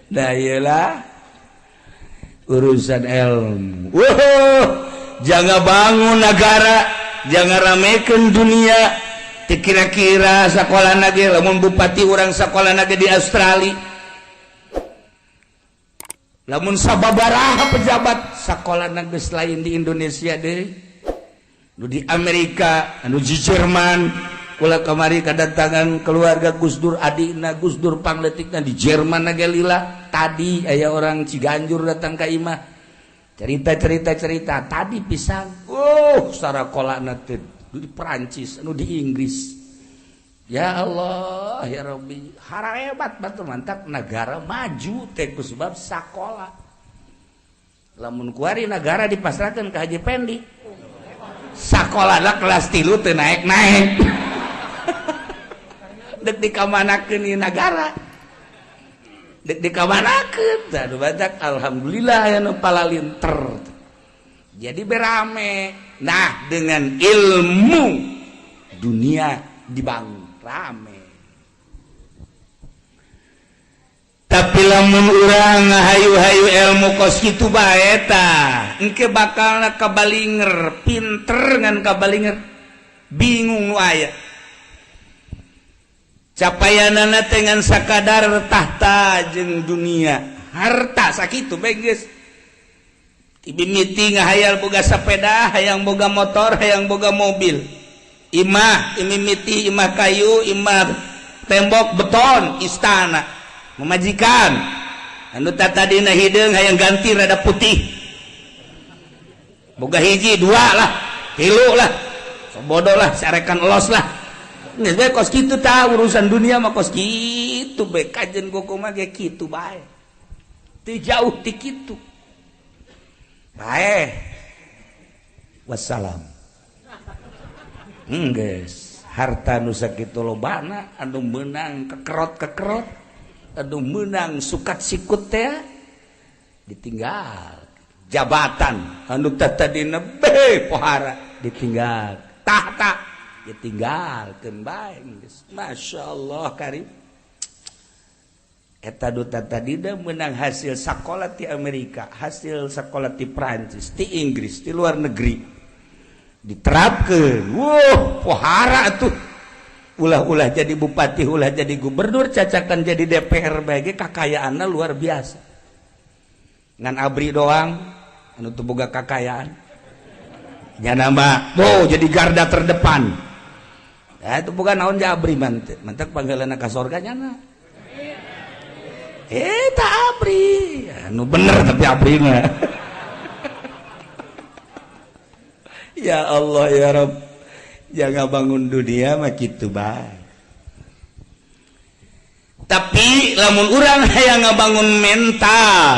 Nah iyalah urusan ilmu. Wow, jangan bangun negara, jangan ramekan dunia. Kira-kira sekolah lagi, lamun bupati orang sekolah lagi di Australia, lamun sababaraha pejabat sekolah negeri lain di Indonesia deh, nu di Amerika, anu di Jerman. Kula kamari kedatangan keluarga Gus Dur, adikna Gus Dur pangletikna di Jerman lila. Tadi aya orang Ciganjur datang ke imah, cerita-cerita cerita tadi pisan. Oh, sarakolana teh di Perancis, anu di Inggris. Ya Allah ya Rabbi, hebat batu mantap negara maju teh ku sebab sakola. Lamun kuari negara dipasrahkan ke Haji Pendi, sakola lah kelas 3 teu naik-naik. Dek dikamanakeun ieu nagara, dek dikamanakeun. Tah nu badak alhamdulillah aya nu palalinter jadi berame. Nah, dengan ilmu dunia dibangun rame. Tapi lamun urang hayu-hayu ilmu kos kitu bae tah, engke bakalna kabalinger, pinter ngan kabalinger, bingung nu aya. Capayanana dengan sakadar tahta jeung dunia, harta sakitu bae geus. Mimiti ngahayal boga sepeda, hayang boga motor, hayang boga mobil. Imah, mimiti imah kayu, imah tembok beton, istana, memajikan. Anu tadina hideung hayang ganti rada putih. Boga hiji dua lah, tilu lah, bodoh lah, sarekan los lah. Geus bae kos kitu tah urusan dunia mah kos kitu bae, kajen kumaha ge kitu bae. Teu jauh ti kitu. Bae. Wassalam. Geus, harta nu sakitu lobana anu meunang kekerot-kekerot, anu meunang sukat sikut teh ditinggal. Jabatan anu tadina be pohara ditinggal. Tahta ditinggalkeun bae geus. Masya Allah karim. Eta duta tadina menang hasil sakola ti Amerika, hasil sakola ti Prancis, ti Inggris, ti luar negeri diterapkeun. Wuh, pohara tuh. Ulah-ulah jadi bupati, ulah jadi gubernur, cacakan jadi DPR bae ge kakayaanna luar biasa. Ngan abri doang anu teu boga kakayaan. Nya nama, oh jadi garda terdepan. Nah, itu bukan naon abri mantep, mantep panggilan ka sorga nyana. Tak abri, anu bener tapi abri mah. Ya Allah ya Rabb, jangan bangun dunia mah kitu bae. Tapi lamun urang hayang ngabangun mental,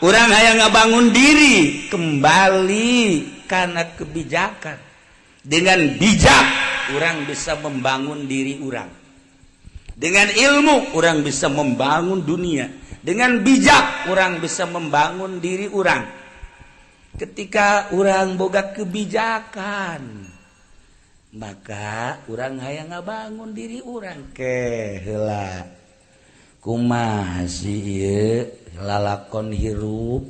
urang hayang ngabangun diri, kembali karena kebijakan. Dengan bijak orang bisa membangun diri orang. Dengan ilmu orang bisa membangun dunia. Dengan bijak orang bisa membangun diri orang. Ketika orang boga kebijakan, maka orang hayang ngabangun diri orang. Ke heula kumaha sih ieu lalakon hirup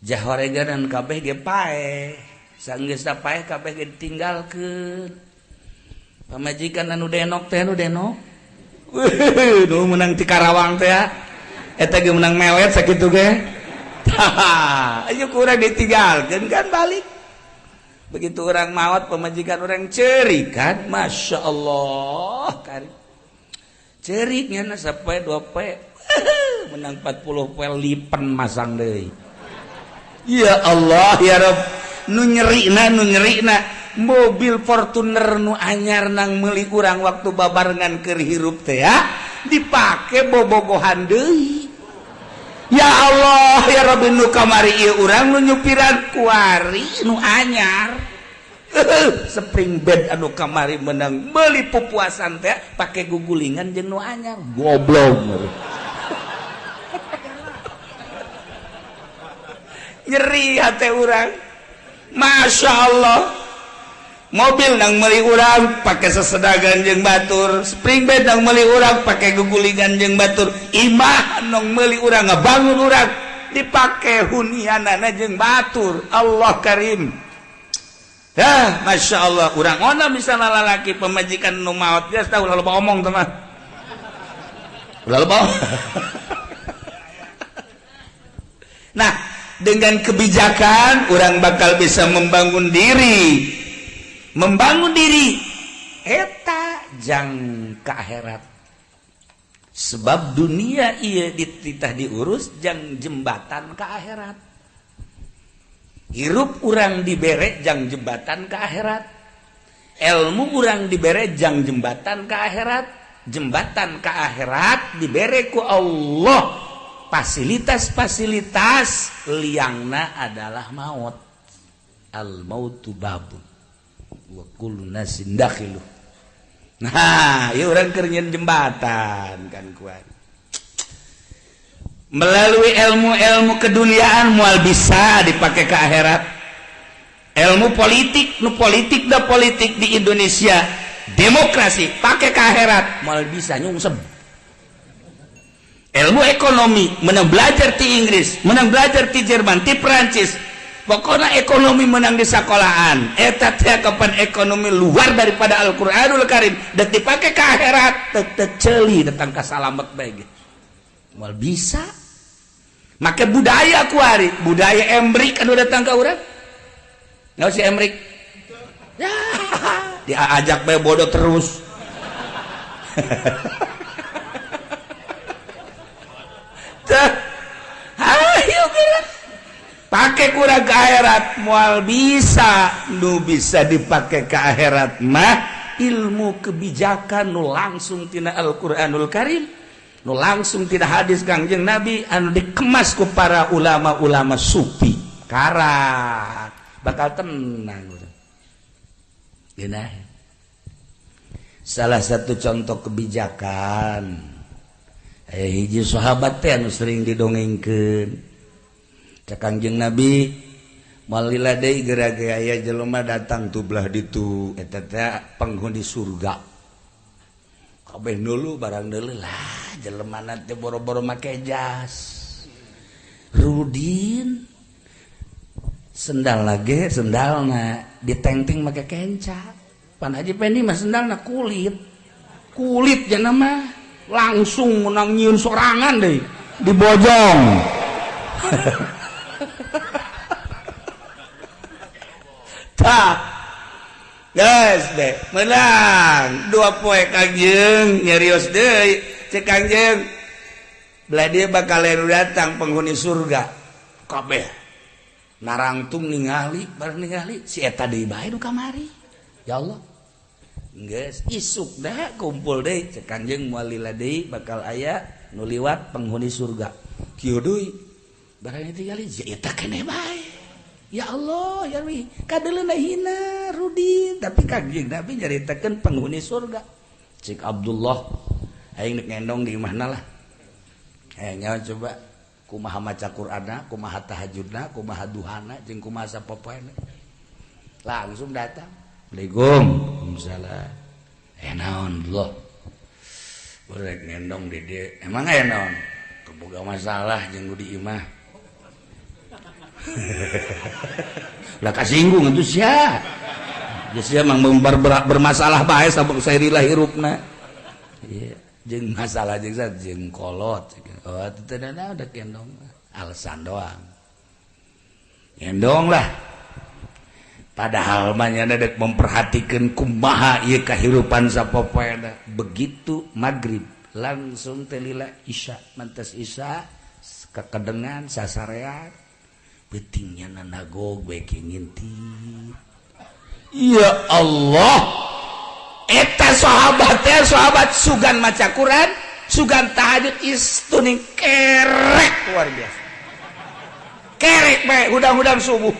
jahoreganan kabeh ge paeh. Sanggeus paeh kabeh ge ditinggalkeun. Pamajikan anu denok teh anu denok. Nu meunang ti Karawang teh eta ge meunang melet sakitu ge. Tah, ayo ku urang ditinggalkeun kan balik. Begitu orang maot pamajikan orang ceurik kan, Masya Allah kari. Ceuriknya na sapoe dua poe menang 40 poe lipen masang deui. Ya Allah ya Rabb, nu nyerina nu nyerina mobil Fortuner nu anyar nang meuli urang waktu babarengan keur hirup teh ya dipake bobogohan deui. Ya Allah ya Rabbi, nu kamari ieu urang nu nyupiran kuari nu anyar. Spring bed anu kamari menang meuli pupuasan teh pake gugulingan jeung nu anyar. Goblok. Nyeri hati urang. Masya Allah. Mobil nang meuli urang pake sesedagan jeung batur, spring bed nang meuli urang pake gugulingan jeung batur, imah nang meuli urang ngabangun urang dipake hunianana jeung batur. Allah Karim. Hah, Masya Allah, urang ona misalnya lalaki pemajikan nu maot geus tahu lalu omong teh mah. Lalu Nah, dengan kebijakan orang bakal bisa membangun diri. Membangun diri eta jang ke akhirat. Sebab dunia ieu dititah diurus jang jembatan ke akhirat. Hirup urang dibere jang jembatan ke akhirat. Ilmu urang dibere jang jembatan ke akhirat. Jembatan ke akhirat dibere ku Allah. Fasilitas-fasilitas liangna adalah maut. Al mautu babun wa kullu nasin dakhiluh. Nah, ieu urang keur nyeun jembatan kan kuat. Melalui ilmu-ilmu keduniaan moal bisa dipakai ke akhirat. Ilmu politik, nu politik da politik di Indonesia, demokrasi pakai ke akhirat moal bisa nyungsep. Ilmu ekonomi menang belajar di Inggris, menang belajar di Jerman, di Perancis. Pokoknya ekonomi menang di sekolahan. Eta teh kapan ekonomi luar daripada Al-Qur'anul Karim dan dipakai ke akhirat teu ceuli datang ka salamet bae ge. Moal bisa. Make budaya kuari, budaya Emrik anu datang ka urang. Nyaho si Emrik? Ya, diajak bae bodoh terus. Ayo geura. Pakai kurang ke akhirat moal bisa. Nu bisa dipakai ke akhirat mah ilmu kebijakan nu langsung tina Al-Qur'anul Karim, nu langsung tina hadis Kangjeng Nabi anu dikemas ku para ulama-ulama sufi. Karat bakal tenang. Geunah. Salah satu contoh kebijakan hiji sahabat teh anu sering didongengkeun. Cek Kangjeng Nabi moal lila deui geura ge aya jelema datang tu belah ditu eta teh penghuni surga. Kabeh dulu barang deuleu lah jelemana teh boro-boro make jas. Rudin sendal lagi sendalna ditengting make kenca. Pan Haji Pendi mah sendalna kulit. Kulit jana mah langsung menang nyieun sorangan deui dibojong. Tah geus deh menang dua poe Kangjeng nyerios deui cek Kangjeng belah dia bakal datang penghuni surga kabeh narangtung ningali bareng ningali si eta deui bae nu kamari ya Allah geus isuk dah kumpul deui cek Kangjeng moal lila deui bakal aya nu liwat penghuni surga kieu deui barang ditinggali si eta keneh bae. Ya Allah, ya Rabbi, kadeuleuna hina Rudi, tapi Kangjeng Nabi nyaritakeun penghuni surga. Cik Abdullah, aing nek ngendong di imahna lah. Hayang nyawa coba kumaha maca Qur'anna, kumaha tahajudna, kumaha duhana, jeung kumaha sapopoena. Langsung datang. Assalamualaikum. Waalaikumsalam. Naon Allah. Urang ngendong di dieu. Emang aya naon? Teu boga masalah jeung di imah. Lah kasinggung atuh sia. Geus sia mang bermasalah bae sabab sairilah hirupna. Ieu jeung masalah jeung jeung kolot. Oh teu udah kendong alasan doang. Kendong lah. Padahal mah nya dek memperhatikan kumaha ieu kahirupan sapopoena. Begitu maghrib langsung teh lila isya, mantas isya kekedengan sasarean. Pentingnya nanago gue ngintip. Ya Allah, eta sahabat teh sahabat sugan maca Quran, sugan tahajud istuning kerek luar biasa. Kerek bae hudang-hudang subuh.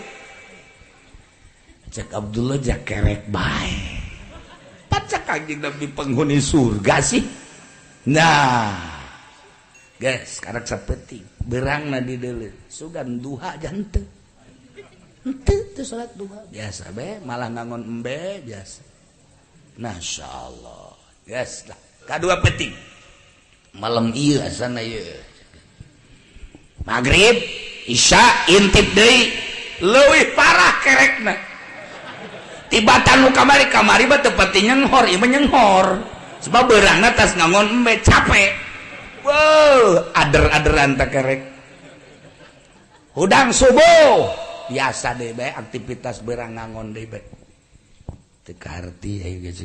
Cek Abdullah jak kerek bae. Pacak Kangjeng Nabi penghuni surga sih. Nah, guys, sekarang sapeting berangna di deuleu sugan duha janten. Henteu teu salat duha biasa be, malah ngangon embe biasa. Masyaallah. Geus lah. Kadua penting. Malam ieu asana ieu. Maghrib, Isya intip deui, leuwih parah kerekna. Tibatan nu kamari kamari mah teu pati nyenghor, ieu mah nyenghor. Sebab beurangna tas ngangon embe capek. Wow, ader-aderan tak kerek. Hudang subuh biasa deh bae aktivitas beurang ngangon deui bae. Teu kaharti ayo geus.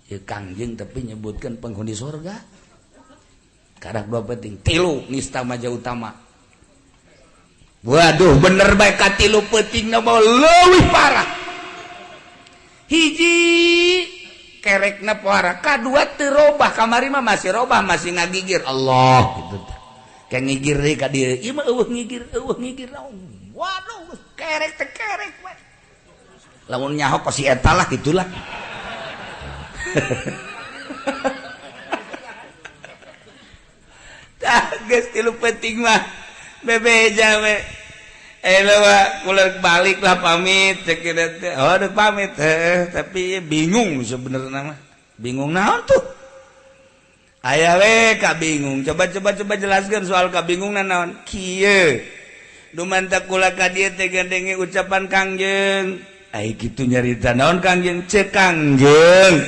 Ieu Kangjeng tapi nyebutkeun penghuni surga. Karak dua penting, tilu nista maja utama. Waduh, bener bae ka tilu peutingna mah leuwih parah. Hiji kerekna parah, kadua teu robah, kamari mah masih robah, masih ngagigir. Allah gitu teh. Kayak ngigir deui ka dieu, ieu mah eueuh ngigir naon. Waduh, kerek teh kerek we. Lamun nyaho kos si eta lah gitulah. Tah geus tilu penting mah bebeja we. Eh kula balik lah pamit cek teh. Oh deuk pamit heuh, tapi bingung sebenarnya mah. Bingung naon tuh? Aya we ka bingung. Coba coba coba jelaskeun soal kabingungan naon. Kieu. Dumanta kula ka dieu teh gandenge ucapan Kangjeng. Ai kitu nyarita naon Kangjeng? Ceuk Kangjeng.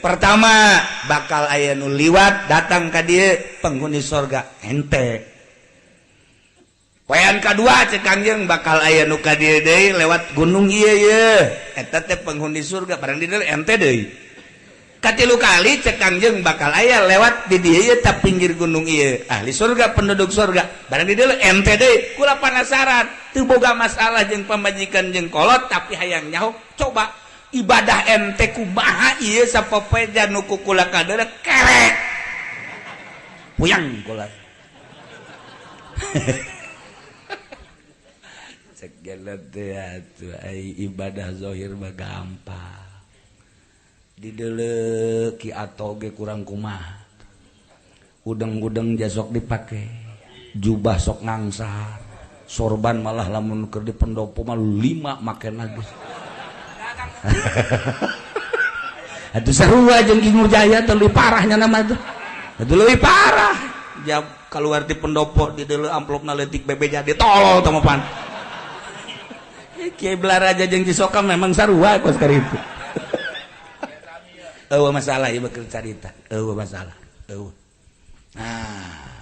Pertama bakal aya nu liwat datang ka dieu penghuni sorga ente. Poean kadua cek Kangjeng bakal aya nu ka dieu deui lewat gunung ieu ye. Eta teh penghuni surga barang di dieu ente deui. Katilu kali cek Kangjeng bakal aya lewat di dieu ye ta pinggir gunung ieu. Ahli surga penduduk surga barang di dieu ente deui. Kula penasaran teu boga masalah jeung pamajikan jeung kolot tapi hayang nyaho coba ibadah ente kumaha ieu sapopoe nu ku kula kadeuleu kerek. Puyang kula. Ibadah zahir mah gampang dideuleu ki atoge kurang kumaha udeng-udeng jasok dipake jubah sok ngangsar sorban malah lamun keur di pendopo mah 5 make lagi. Atuh sarua jeung Ki Nurjaya teh leuwih parahnya nama tuh. Atuh leuwih parah. Jam keluar di pendopo dideuleu amplopna leutik bebeja ditolol teh mah pan. Kiai Belaraja jeung Cisoka memang sarua kos karitu. Eueuh masalah ieu bakal carita. Eueuh masalah. Eueuh. Nah.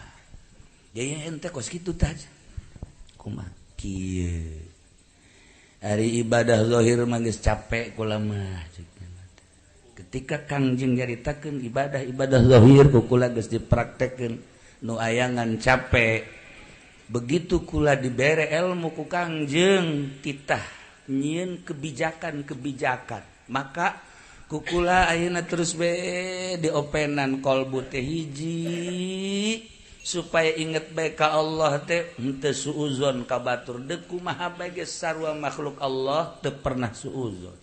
Jadi ente kos kitu tah. Kumaha kieu. Ari ibadah zahir mah geus capek kula mah. Ketika Kangjeng nyaritakeun ibadah-ibadah zahir ku kula geus dipraktekkeun nu ayangan capek. Begitu kula dibere ilmu ku Kangjeng titah nyieun kebijakan-kebijakan, maka ku kula ayeuna terus be diopenan kolbu teh hiji supaya inget bae ka Allah teh henteu suuzon ka batur deuk kumaha bae geus sarua makhluk Allah teu pernah suuzon.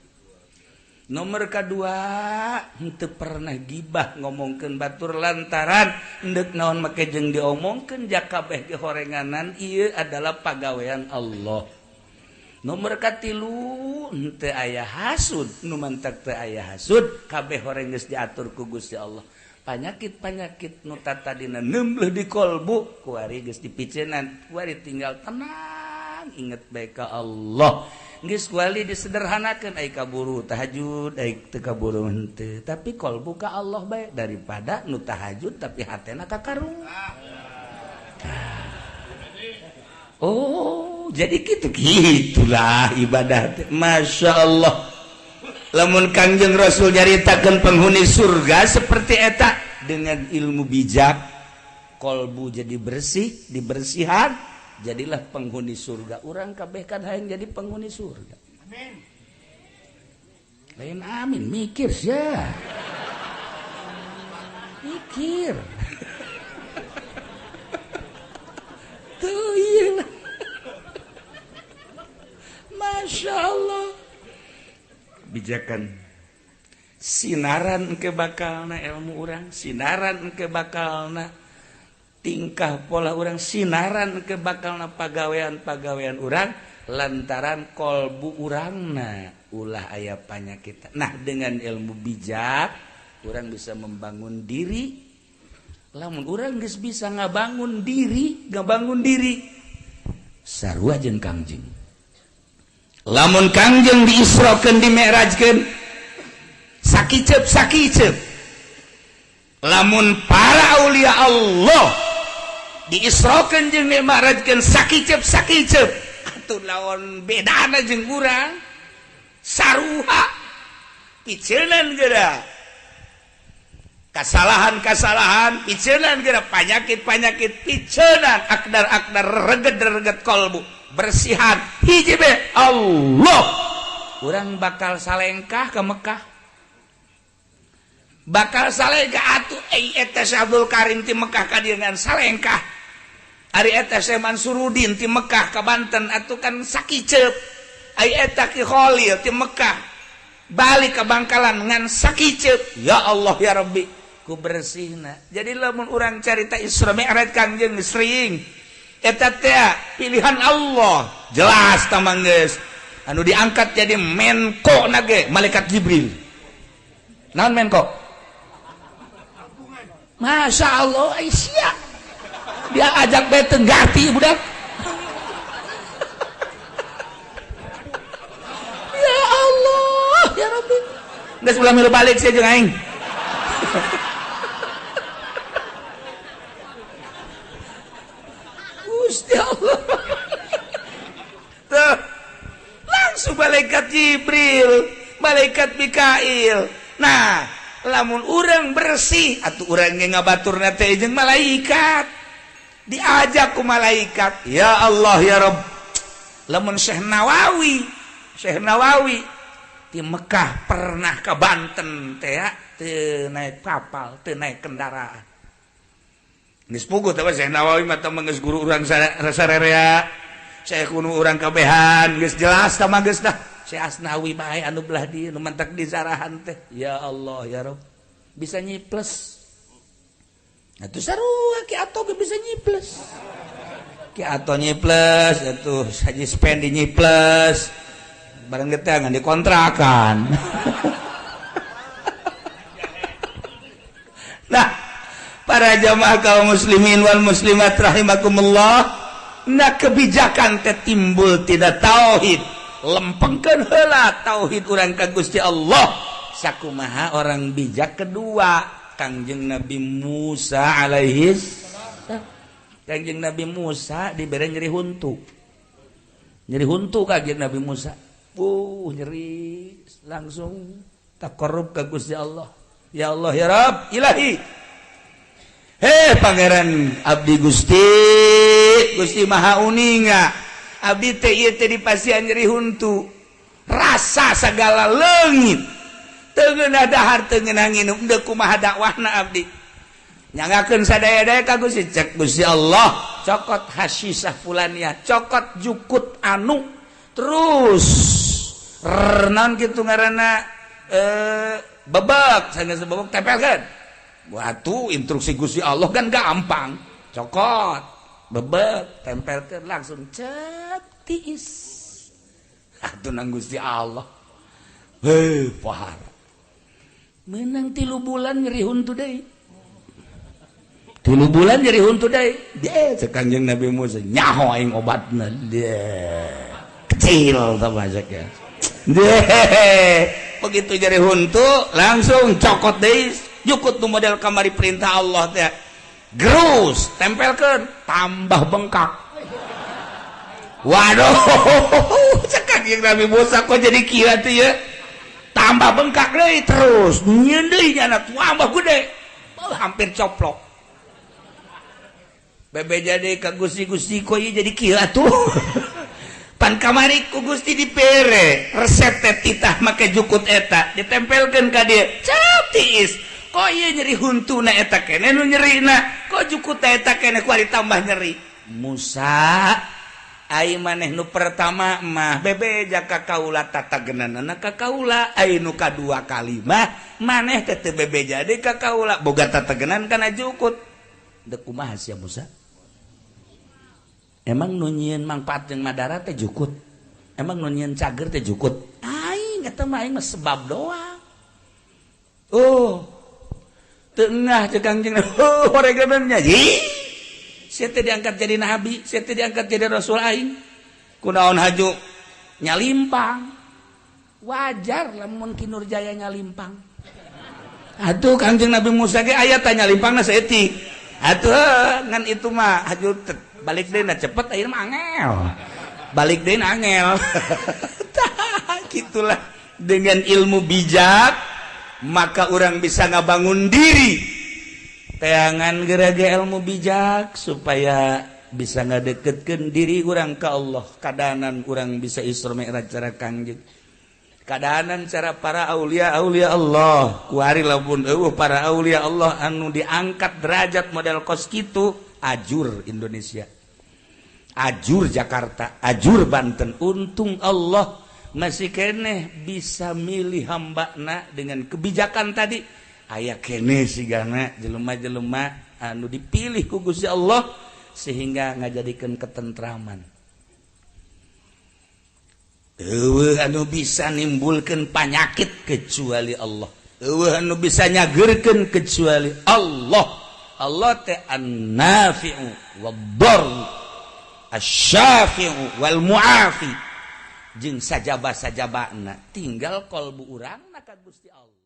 Nomor kedua henteu pernah gibah ngomongkeun batur lantaran endek naon make jeung diomongkeun jakabeh ge horenganan ieu adalah pagawean Allah. Nomor katilu henteu aya hasud nu mantak teu aya hasud kabeh horeng geus diatur ku Gusti Allah. Panyakit-panyakit nu tatadina nembleh di kolbu kuari geus dipiceunan kuari tinggal tenang inget bae ka Allah. Geus kuali disederhanakeun ai kaburu tahajud ai teu kaburu henteu tapi kolbu ka Allah bae daripada nu tahajud tapi hatena ka karung. Oh, jadi kitu gitulah ibadah teh. Masya Allah. Lamun Kangjeng Rasul nyaritakeun penghuni surga seperti eta dengan ilmu bijak kolbu jadi bersih, dibersihan jadilah penghuni surga. Urang kabeh kan hayang jadi penghuni surga. Amin. Lain amin mikir sia. Mikir. Tuh iya. Masya Allah. Bijakan sinaran ke bakalna ilmu urang, sinaran ke bakalna tingkah pola urang, sinaran ke bakalna pagawean-pagawean urang Lantaran kolbu urangna ulah aya panyakit. Nah, dengan ilmu bijak urang bisa membangun diri. Lamun urang geus bisa ngabangun diri, sarua jeung Kangjeng. Lamun Kangjeng diisrokeun dimi'rajkeun sakiceup. Lamun para aulia Allah diisrokeun jeung dimi'rajkeun sakiceup. Atuh lawan bedana jeung urang saruha piceunan geura. Kasalahan-kasalahan piceunan geura, panyakit-panyakit piceunan, akdar-akdar reget-reget kolbu bersihan hiji be Allah. Urang bakal salengkah ke Mekah, bakal salengkah atuh eta Syekh Abdul Karim ti Mekah ka dieu ngan salengkah. Ari eta Syekh Mansurudin ti Mekah ka Banten atuh kan sakiceup. Ari eta Ki Khalil ti Mekah balik ke Bangkalan ngan sakiceup. Ya Allah ya Rabbi, ku bersihna. Jadi lamun urang carita Isra Mi'raj Kangjeng sering eta teh pilihan Allah jelas tamang geus. Anu diangkat jadi menko nage malaikat Jibril. Naon menko? Masya Allah, Aisyah dia ajak bae teu ngarti budak. Ya Allah ya Rabbi, geus ulah milu balik sia jeung aing. Gusti Allah. Tuh, langsung malaikat Jibril, malaikat Mikail. Nah, lamun urang bersih atuh urang ge ngabaturna teh jeung malaikat. Diajak ku malaikat, ya Allah ya Rabb. Lamun Syekh Nawawi di Mekah pernah ke Banten teh teu naik kapal, teu naik kendaraan. Geus puguh teh Syekh Nawawi mah teh geus guru urang sarerea, Syekh kuno urang kabehan, geus jelas tah mah geus dah. Syekh Asnawi bae anu belah dieu nu mantak di sarahan teh. Ya Allah ya Rabb, bisa nyiples. Atuh sarua Ki Ato ge bisa nyiples. Ki Ato nyiples atuh Haji Spendi nyiples. Bareng geteh ngan dikontrakan. Nah, para jamaah kaum muslimin wal muslimat rahimakumullah, nah kebijakan teh timbul tidak tauhid. Lempengkeun heula tauhid urang ka Gusti Allah. Sakumaha orang bijak kedua, Kangjeng Nabi Musa alaihi salam. Kangjeng Nabi Musa dibere nyeri huntu. Nyeri huntu Kangjeng Nabi Musa. Nyeri langsung takarrub ka Gusti Allah. Ya Allah ya Rabb, ilahi. Hei pangeran abdi Gusti, Gusti Maha Uninga. Abdi teh ieu teh dipasihan nyeri huntu. Rasa segala leungit. Teu ngeunah dahar teu ngeunah nginum, deuk kumaha dakwahna abdi. Nyangakeun sadaya-daya ka Gusti, cek Gusti Allah, cokot hasisah fulania, cokot jukut anu, terus naon kitu ngaranna bebek, sanggeus bebek tempelkeun. Atuh instruksi Gusti Allah kan gampang. Cokot, bebek, tempelkeun langsung cep tiis. Atuh nang Gusti Allah. Heuh, pohara. Menang 3 bulan nyeri huntu deui. 3 bulan nyeri huntu deui. Dia cek Kangjeng Nabi Musa nyaho aing obatna. Dia kecil tah majek ya. Deh, begitu nyeri huntu langsung cokot deui, jukut nu model kamari perintah Allah teh. Gerus, tempelkeun, tambah bengkak. Waduh, cek Kangjeng Nabi Musa kok jadi kieu atuh ya. Tambah bengkak deui terus, nyieun deui nyana tambah gede. Hampir coplok. Bebe jadi ka Gusti-Gusti kok ieu jadi kieu atuh. Pan kamari ku Gusti dipere resep teh titah make jukut eta ditempelkeun ka dieu. Cap tiis. Kok ieu nyeri huntuna eta keneh nu nyerina, kok jukut eta keneh ku ditambah nyeri. Musa ai maneh nu pertama mah bebeja ka kaula tatagenanana ka kaula, ai nu kadua kali mah maneh teh teu bebeja deui ka kaula boga tatagenan kana jukut. Deuk kumaha sia Musa? Emang nu nyieun mangfaat jeung madarat teh jukut. Emang nu nyieun cager teh jukut aing? Eta mah aing mah sebab doang. Oh, tengah cek Kangjeng, oh, horegeunnya. Ih, sia teh diangkat jadi nabi, sia teh diangkat jadi rasul, aing kunaon haju nyalimpang? Wajar lamun Ki Nurjaya nyalimpang atuh. Kangjeng Nabi Musa ge aya tanya limpangna saeutik atuh, ngan itu mah haju balik deui na cepet, ayeuna mah angel, balik deui angel. Tah, gitulah, dengan ilmu bijak maka orang bisa ngabangun diri. Teangan geraga ilmu bijak supaya bisa ngadeketkeun diri urang ke Allah. Kadanan urang bisa Isra Mi'raj cara Kangjeng, kadanan cara para aulia, aulia Allah. Kuari lamun eueuh para aulia Allah anu diangkat derajat model kos kitu, ajur Indonesia, ajur Jakarta, ajur Banten. Untung Allah masih keneh bisa milih hambana dengan kebijakan tadi. Aya keneh sigana jelema-jelema anu dipilih ku Gusti Allah sehingga ngajadikeun ketentraman. Eueuh anu bisa nimbulkeun panyakit kecuali Allah, eueuh anu bisa nyageurkeun kecuali Allah. Allah teh an-nafi'u wad-dar, asy-syafi'u wal mu'afi, jeung sajaba-sajabana tinggal kolbu urang ka Gusti Allah.